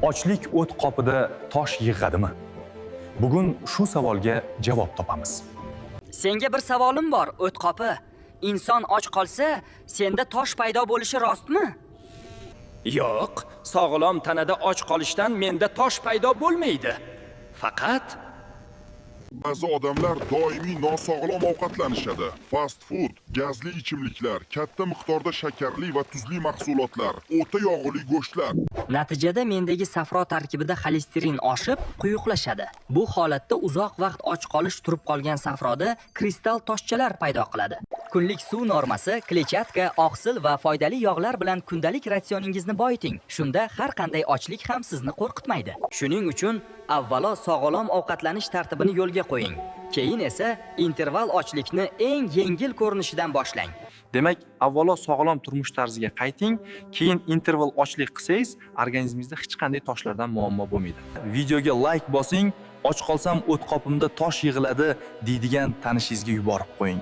Ochlik o't qopida tosh yig'adimi? Bugun shu savolga javob topamiz. Senga bir savolim bor, O'tqopi. Inson och qolsa, senda tosh paydo bo'lishi rostmi? Yo'q, sog'lom tanada och qolishdan menda tosh paydo bo'lmaydi. Faqat Ba'zi odamlar doimiy nosog'lom ovqatlanishadi. Fast food, gazli ichimliklar, katta miqdorda shakarli va tuzli mahsulotlar, o'ta yog'li go'shtlar. Natijada mendagi safro tarkibida xolesterin oshib, quyuqlashadi. Bu holatda uzoq vaqt och qolish turib qolgan safroda kristal toshchalar paydo qiladi. Kunlik suv normasi, kletchatka, oqsil va foydali yog'lar bilan kundalik ratsioningizni boyiting. Shunda har qanday ochlik ham sizni qo'rqitmaydi. Shuning uchun avvalo sog'lom ovqatlanish tartibini yo'lga qo'ying. Keyin esa interval ochlikni eng yengil ko'rinishidan boshlang. Demak, avvalo sog'lom turmush tarziga qayting, keyin interval ochlik qilsangiz, organizmingizda hech qanday toshlardan muammo bo'lmaydi. Videoga like bosing, och qolsam o't qopimda tosh yig'iladi deydigan tanishingizga yuborib qo'ying.